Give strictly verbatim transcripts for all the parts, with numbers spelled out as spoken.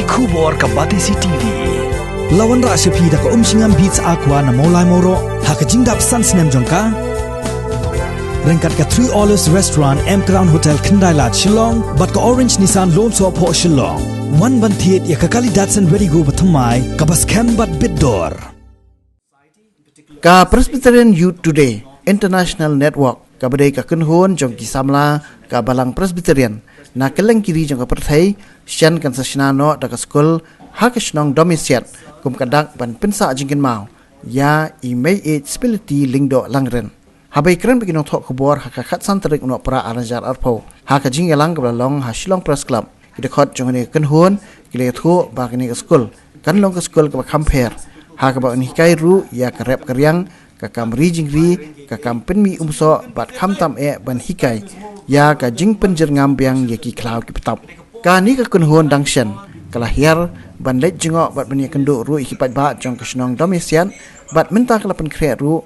Khubor ka Batesi T V. La wanrah sha phi da ka Umshngam Beats Aqua na Mawlai Mawroh ha ka jingdap san snem jong ka. Ryngkat ka Three Olives Restaurant, M Crown Hotel, Khyndai Lad, Shillong, bad ka Orange Nissan Lone Soh Phoh, Shillong. Wan ban thied ïa ka kali Datsun Redi-GO bathymmai kaba skhem bad bit dor. Ka Presbyterian Youth Today International Network, kaba dei ka kynhun jong ki samla ka Balang Presbyterian na kylleng ki ri jong ka pyrthei, shen kan sa shna noh da ka skul ha ka shnong Domiasiat kum ka dak ban pynsah jingkynmaw ïa i Mei H Spility Lyngdoh Langrin. Haba ïakren bad ki nongthoh khubor ha ka khatsan tarik u Nohprah arhajar arphew ha ka jingïalang kaba la long ha Shillong Press Club, ki dkhot jong kane ka kynhun ki la ïathuh ba kane ka skul kan long ka skul kaba kham pher, ha kaba yn hikai ruh ïa ka rep ka riang, ka kam ri jingri, ka kam pynmih umsoh, bad khamtam eh ban hikai ïa ka jingpynjyrngam biang ïa ki khlaw ki btap. Kane ka kynhun dang shen ka la hiar ban leit jngoh bad ban ïakynduh ruh ïa ki paidbah jong ka shnong Domiasiat, bad mynta ka la pynkhreh ruh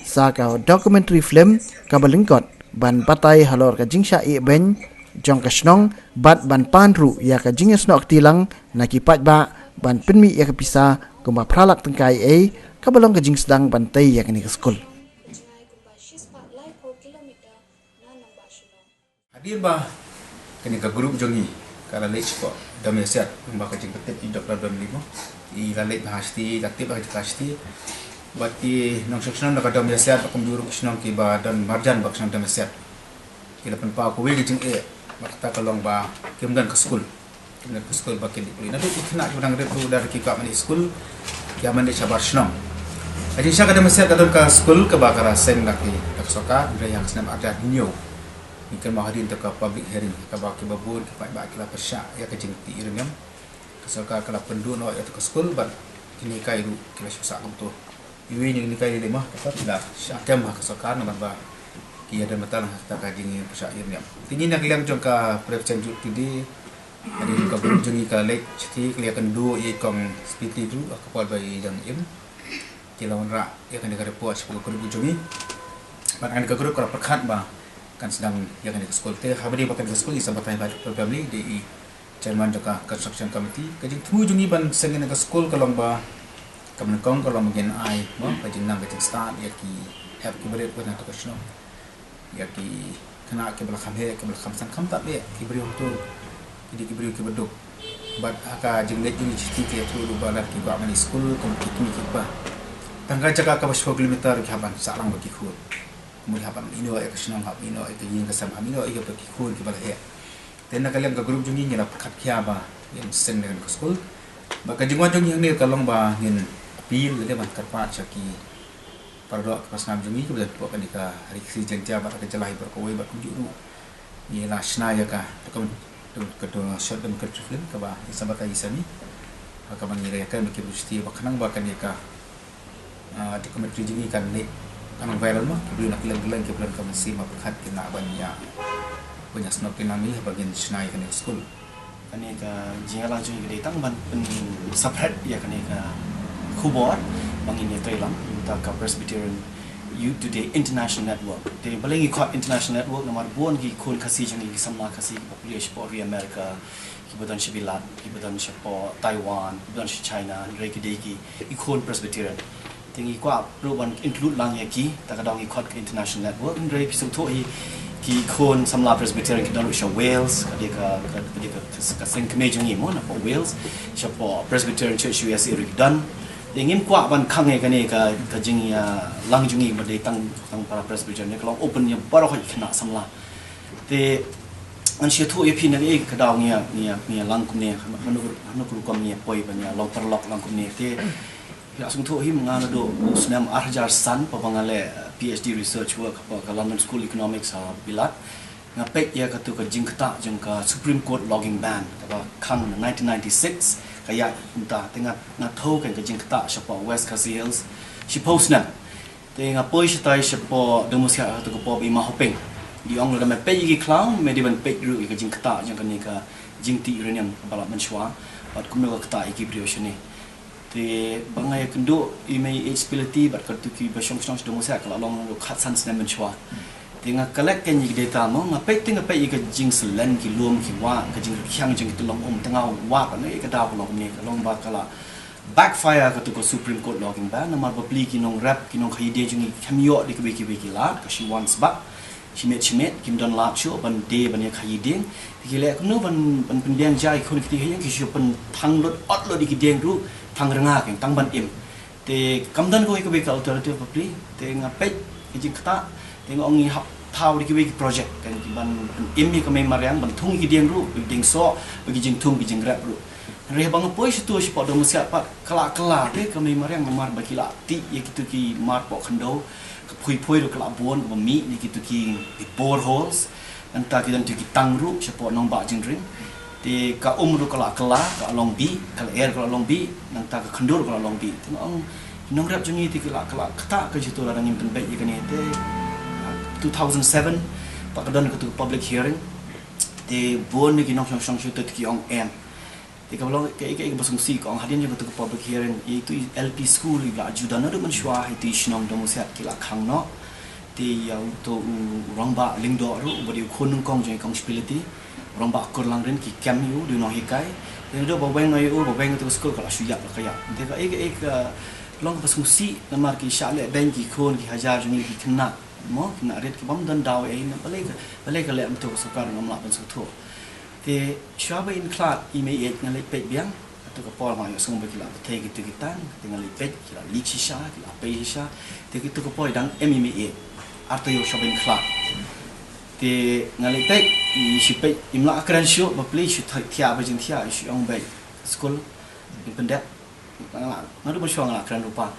sa ka documentary film kaba lyngkot ban batai halor ka jingshah ïehbein jong ka shnong, bad ban pan ruh ïa ka jingïasnoh kti lang na ki paidbah ban pynmih ïa ka pisa kumba phra lak tyngka ei, kaba long ka jingsdang ban tei ïa kane ka skul. Hadien ba kane ka group jong ngi ka la leit shapoh Domiasiat, kumba ka jingpyntip i Doctor Don Limo, i la leit bha shati, la tip bha ka jaka shati. Bad ki nongshong shnong na ka Domiasiat, bad kumjuh ruh ki shnong kiba don marjan bad ka shnong Domiasiat, ki la pynpaw kawei ka jingeh ba kata ka long ba kim don ka skul. Kim don ka skul ba kin leit pule. Naduh ki khynnah kiba dang rit ruh, lada ki kwah ban leit skul, ki hap ban leit shabar shnong. Ka jingshah ka Domiasiat ka don ka skul kaba ka la seng da ki, da ka sorkar, hynrei ha ka snem arhajar hynñiew ngi kynmaw hadien to ka public hearing, kaba kiba bun ki paidbah ki la pyrshah ïa ka jingtih ïa u niam. Ka sorkar ka la pynduh noh ïa to ka skul, bad kine ki ruh ki la shu sah kumto. Iwei na kine ki lei ma, kata ki la shah kem ha ka sorkar namar ba ki ïadon bynta lang ha kata ka jingpyrshah ïa u niam. Te ngi na ka liang jong ka Presbyterian Youth Today, hadien ka group jong ngi ka la leit shati, ka la ïakynduh ïa i Kong Spiti ruh ha ka por ba i dang im. Ki la wanrah ïa kane ka report sha ka group jong ngi. Bad kane ka group ka la pyrkhat ba kan sdang ïa kane ka skul. Te haba dei ba kane ka skul ngi sa batai bad Doctor Family, dei i chairman jong ka construction committee. Ka jingthmu jong ngi ban seng kane ka skul ka long ba, ka nyngkong ka long ba ngin ai, mo, ka jingnang ka jingstad ïa ki hep ki barit na to ka shnong. Ïa ki khynnah kiba la kham heh, kiba la kham san, khamtam eh ki briew to, ki dei ki briew kiba duk. Bad ha ka jingleit jong ngi shati ki ïathuh ruh ba lada ki kwah ban leit skul kum ki kmie ki kpa, tang ka jaka kaba shiphew kilometer ki hap ban sah lang bad ki khun. Kumba ki hap ban ïehnoh ïa ka shnong, hap ïehnoh ïa ka ïing ka sem, hap ïehnoh ïa ki khun kiba la heh. Te na ka liang ka group jong ngi ngi la pyrkhat khia ba ngin seng na kane ka skul. Bad ka jingwan jong ngi hangne ka long ba ngin appeal lane ban kyrpad sha ki para doh ki para snam jong ngi kiba don hapoh kane ka Ri Khasi Jaiñtia bad ka jylla hi baroh kawei bad kumjuh ruh ngi la shna ïa ka document-, document-, ka do-, short documentary film kaba ngin sa batai sani. Kaba ngi la ïakren bad ki briew shati ba khnang ba kane ka, ah, documentary jong ngi kan leit, kan long viral mo, ki briew na kylleng kylleng ki briew ka mynsiem ba pyrkhat kin lah ban ïa, ban ïa snoh ki nami haba ngin shna ïa kane ka skul. Kane ka jingïalang jong ngi ka dei tang ban pynsaphriang ïa kane ka khubor ba ngin ïatreilang mynta ka Presbyterian Youth Today International Network. Te balei ngi khot International Network, namar bun ki khun Khasi jong ngi, ki samla Khasi kiba pule shapoh ri America, kiba don sha Bilat, kiba don shapoh Taiwan, kiba don sha China, hynrei ki dei ki, ki khun Presbyterian. Te ngi kwah ruh ban include lang ïa ki, ta ka daw ngi khot ka International Network, hynrei phi sngewthuh hi ki khun samla Presbyterian ki don ruh sha Wales, ka dei ka, ka, ka dei ka, ka, ka seng kmie jong ngi mo, napoh Wales, shapoh Presbyterian Church U S A ruh ki don. Te ngim kwah ban khang ïa kane ka, ka jingïalang jong ngi ba dei tang, tang para Presbyterian, ka long open ïa baroh ki khynnah samla. Te ngan shu ïathuh ïa phi na kaei ka daw ngi ïa, ngi ïa, ngi ïalang kumne, hano, hano, hano ka rukom ngi ïa poi ban ïa long paralok lang kumne. Te phi la sngewthuh hi, ma nga naduh u snem arhajar san, haba nga leh, eh, P H D research work hapoh ka London School Economics ha Bilat, nga peit ïa katu ka jingktah jong ka Supreme Court logging ban kaba khang na nineteen ninety-six, ka ïaid mynta. Te nga, nga thew kein ka jingktah shapoh West Khasi Hills shiphew snem. Te nga poi shatai shapoh Domiasiat ha katu ka por ba i Ma Hoping i ong lada me peit ïa ki khlaw me dei ban peit ruh ïa ka jingktah jong kane ka jingtih uranium kaba la mynshuwa bad kumno ka ktah ïa ki briew shane. Te ba nga ïakynduh i Mei H Spility bad katu kiba shong shnong sha Domiasiat ka la long ruh khatsan snem mynshuwa. Te nga collect kane ka data mo, nga peit te nga peit ïa ka jingsyllen ki lum ki wah, ka jingrkhiang jong ki tyllong um, te nga wad ne ka daw ka long kumne, ka long ba ka la backfire katu ka Supreme Court logging ban, namar ba pli ki nongrep, ki nongkhaïi dieng jong ngi kim ïoh da kiwei kiwei ki lad, ka shi wan sbak, shimet shimet, kim don lad shuh ban die ban ïa khaïi dieng. Te ki leh kumno ban, ban pynbiang ja ïa ki khun ki kti ha ïing, ki shu pynthang lut ot lut ïa ki dieng ruh, thang rnga kein tang ban im. Te kam don kawei kawei ka alternative bapli, te nga peit ka jingktah, te nga ong ngi hap thaw da kiwei ki project, kan, ki ban, ban im ïa ka mei mariang, ban thung ïa ki dieng ruh, ïa ki dieng soh, ïa ki jingthung, ki jingrep ruh. Hynrei haba nga poi shatu shapoh Domushiat pat, ka la kylla te ka mei mariang, namar ba ki la tih ïa kitu ki mar poh khyndew, ka phui phui ruh ka la bun, kaba mih na kitu ki, ki boreholes. Nangta ki don tu ki tang ruh shapoh Nongbah Jingring. Te ka um ruh ka la kylla, ka la long bih, ka lyer ka la long bih, nangta ka khyndew ruh ka la long bih. Te nga ong ki nongrep jong ngi te ki la, ka la ktah ka jingthoh lada ngim pynbeit ïa kane te, two thousand seven pat ka don katu ka public hearing. Te bun na ki nongshong shnong shatu te ki ong em. Te kaba long ka, ka, kaba sngewsih, ka ong hadien jong katu ka public hearing, ïa itu i L P school i la ju don naduh mynshuwa, ha itu i shnong Domushiat ki la khang noh. Te ïa uto u, u rangbah Lyngdoh ruh, uba dei u khun nyngkong jong i Kong Shipility, u rangbah Kurlangrin, ki kem ïa u, dei u nonghikai. Te naduh ba weng noh ïa u, ba weng katu ka skul ka la shu ïap la ka ïap. Te ka, ka, ka long kaba sngewsih, namar ki shah leh beiñ ki khun ki hajar jong ngi ki khynnah mo, khynnah rit ki bym don daw ei ei, na balei ka, balei ka leh kumto ka sorkar, ngam lah ban sngewthuh. Te shuwa ba in khlad i Mei Ïeit nga leit peit biang. Kato ka por nga ïohsngew ba ki la bthei kito ki tang, te nga leit peit, ki la leak shisha, ki la pei shisha. Te kato ka por i dang em i Mei Ïeit. Ar taïew shuwa ba in khlad. Te nga leit peit, i shu peit, im lah kren shuh, bapli shu thiah, thiah ba jingthiah, i shu ong beit skul, in pyndep. Nga, nga ruh mynshuwa nga la kren ruh pat.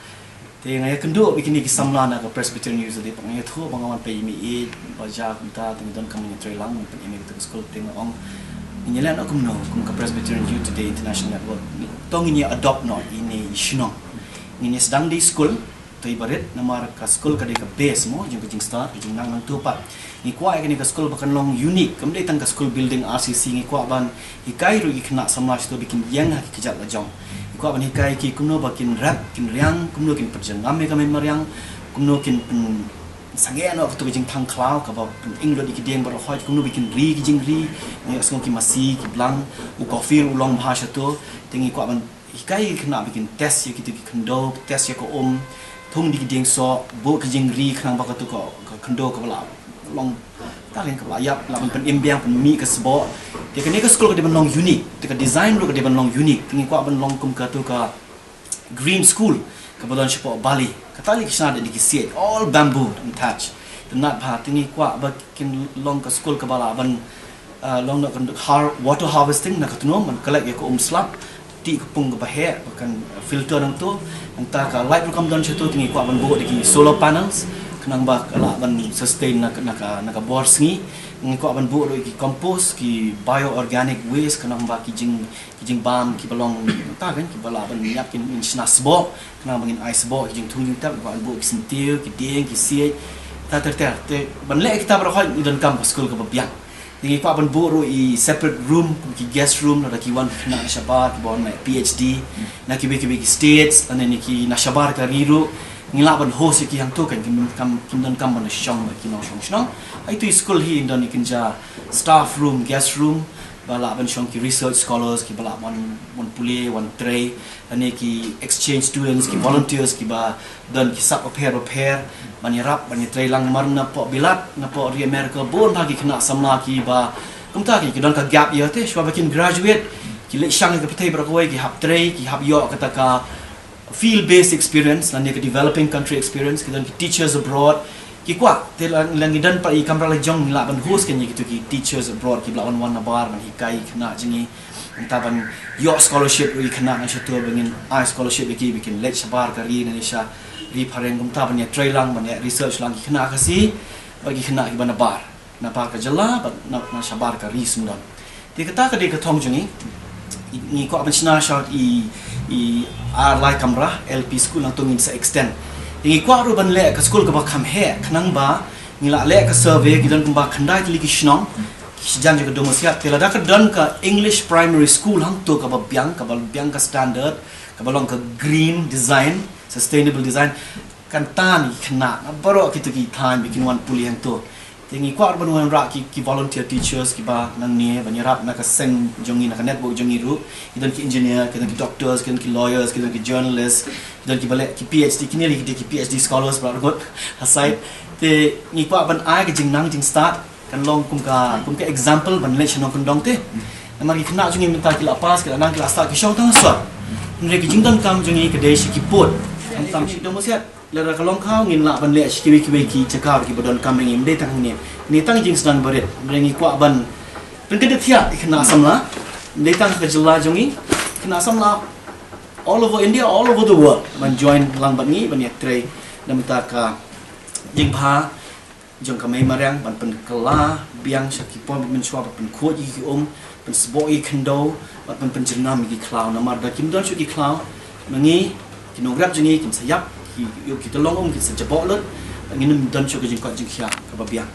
Te nga ïakynduh bad kine ki samla na ka Presbyterian Youth Day, pat nga ïathuh ba nga wan peit i Mei Ïeit, ba jia kumta, te ngi donkam ban ïatreilang, ban pynim ïa katu ka skul, te nga ong, ngin ïaleh noh kumno, kum ka Presbyterian Youth Today International Network. To ngin ïa adopt noh ïa ine i shnong. Ngin ïa sdang da i skul, to i barit, namar ka skul ka dei ka base mo, jong ka jingstad, ka jingnang nangto pat. Ngi kwah ïa kane ka skul ba kan long unique, kam dei tang ka school building R C C, ngi kwah ban hikai ruh ïa ki khynnah samla shatu ba kin ïeng ha ki kjat lajong. Ngi kwah ban hikai ïa ki kumno ba kin rep, kin riang, kumno kin pynjngai ïa ka mei mariang, kumno kin pynsangeh noh kato ka jingthang khlaw, kaba pynim lut ïa ki dieng baroh hoi, kumno ba kin ri ki jingri, ngi ïohsngew ki masi, ki blang, u coffee ruh u long bha shatu, te ngi kwah ban hikai ïa ki khynnah ba kin test ïa kito ki khyndew, test ïa ka um, thung da ki dieng soh, buh ki jingri khnang ba kato ka, ka khyndew kaba la long, ta ring kaba la ïap, la ban pynim biang, pynmih ka sboh. Te kane ka skul ka dei ban long unique, te ka design ruh ka dei ban long unique, te ngi kwah ban long kum kato ka green school, kaba don shapoh Bali. Kata lei ki shna da ki siej, all bamboo and thatch. Te nat bha, te ngi kwah ba kin long ka skul kaba lah ban, ah, long noh ka har-, water harvesting na ka tnum, ban collect ïa ka um slap, tih ka pung kaba heh, ba kan filter nangto, nangta ka light ruh kam don shatu, te ngi kwah ban buh da ki solar panels, khnang ba ka lah ban sustain na ka, na ka, na ka bor sngi, ngi kwah ban buh ruh ki compost, ki bioorganic waste, khnang ba ki jing, ki jingbam, kiba long, ta kan, kiba lah ban ïap kin, kin shna sboh, khnang ba ngin ai sboh, ki jingthung jingtep, ban buh ki syntiew, ki dieng, ki siej, ta ter ter, te ban leh kita baroh hoi, ngi donkam ka skul kaba biang. Te ngi kwah ban buh ruh i separate room, kum ki guest room, lada ki wan ki khynnah na shabar, kiba wan leh P H D, na kiwei kiwei ki states, lane na ki na shabar ka ri ruh, ngi lah ban host ïa ki hangto kan, kim donkam, kim donkam ban shong bad ki nongshong shnong. Ïa itu i skul hi in don i kynja staff room, guest room, ba lah ban shong ki research scholars, kiba lah ban, ban pule, ban trei, lane ki exchange students, ki volunteers, kiba don ki sap bapher bapher, ban ïarap, ban ïatreilang, namar napoh Bilat, napoh ri America, bun bha ki khynnah samla kiba, kumta ki, ki don ka gap year te, shuwa ba kin graduate, ki leit shang ïa ka pyrthei baroh kawei, ki hap trei, ki hap ïoh kata ka field based experience, lane ka developing country experience, ki don ki teachers abroad, ki kwah, te la, la ngi don pat i kamra lajong, ngi lah ban host kane kito ki teachers abroad, kiba lah ban wan nabar, ban hikai ïa ki khynnah jong ngi. Nangta ban ïoh scholarship ruh ïa ki khynnah na shatu, ba ngin ai scholarship ïa ki, ba kin leit shabar ka ri, na sha ri phareng, kumta ban ïatreilang, ban ïa research lang ki khynnah Khasi, bad ki khynnah kiba nabar, nabar ka jylla, bad na, na shabar ka ri syndon. Te kata ka dei ka thong jong ngi. Ngi kwah ban shna sha i, i ar lai kamra L P school, nangta ngin sa extend. Te ngi kwah ruh ban leh ka skul kaba kham heh, khnang ba ngi la leh ka survey, ki don kumba khyndai tylli ki shnong, ki shnong jong ka Domushiat, te lada ka don ka English primary school hangto kaba biang, kaba biang ka standard, kaba long ka green design, sustainable design, kan tan ïa ki khynnah na baroh kito ki thaiñ ba kin wan pule hangto. Te ngi kwah ban wanrah ki, ki volunteer teachers kiba nangne ban ïarap na ka seng jong ngi, na ka network jong ngi ruh. Ki don ki engineer, ki don ki doctors, ki don ki lawyers, ki don ki journalists, ki don kiba leh ki PhD, kine ki dei ki PhD scholars ba la rngut ha site. Te ngi kwah ban ai ka jingnang jingstad, kan long kum ka, kum ka example ban leh sha nongkyndong te. Namar ki khynnah jong ngi mynta ki la pass, ki la nang, ki la stad, ki shong tang ha sor. Hynrei ka jingdonkam jong ngi ka dei sha ki pud. Khamtam sha ki dong ba siat. Lada ka long khaw, ngin lah ban leh sha kiwei kiwei ki jaka kiba donkam ïa ngi, ym dei tang hangne. Ngi tang jingsdang barit, hynrei ngi kwah ban pynkyndit thiah ïa ki khynnah samla, ym dei tang ka jylla jong ngi, khynnah samla all over India, all over the world, ban join lang bad ngi ban ïatrei na bynta ka jingbha jong ka mei mariang, ban pynkylla biang sha ki por mynshuwa, ban pynkhuid ïa ki um, pynsboh ïa ki khyndew, ban pyn, pynjyrngam ïa ki khlaw. Namar da kim don shuh ki khlaw, ma ngi, ki nongrep jong ngi kin sa ïap, ki, ki tyllong um kin sa jaboh lut, ngin ym don shuh ka jingkoit jingkhiah kaba biang.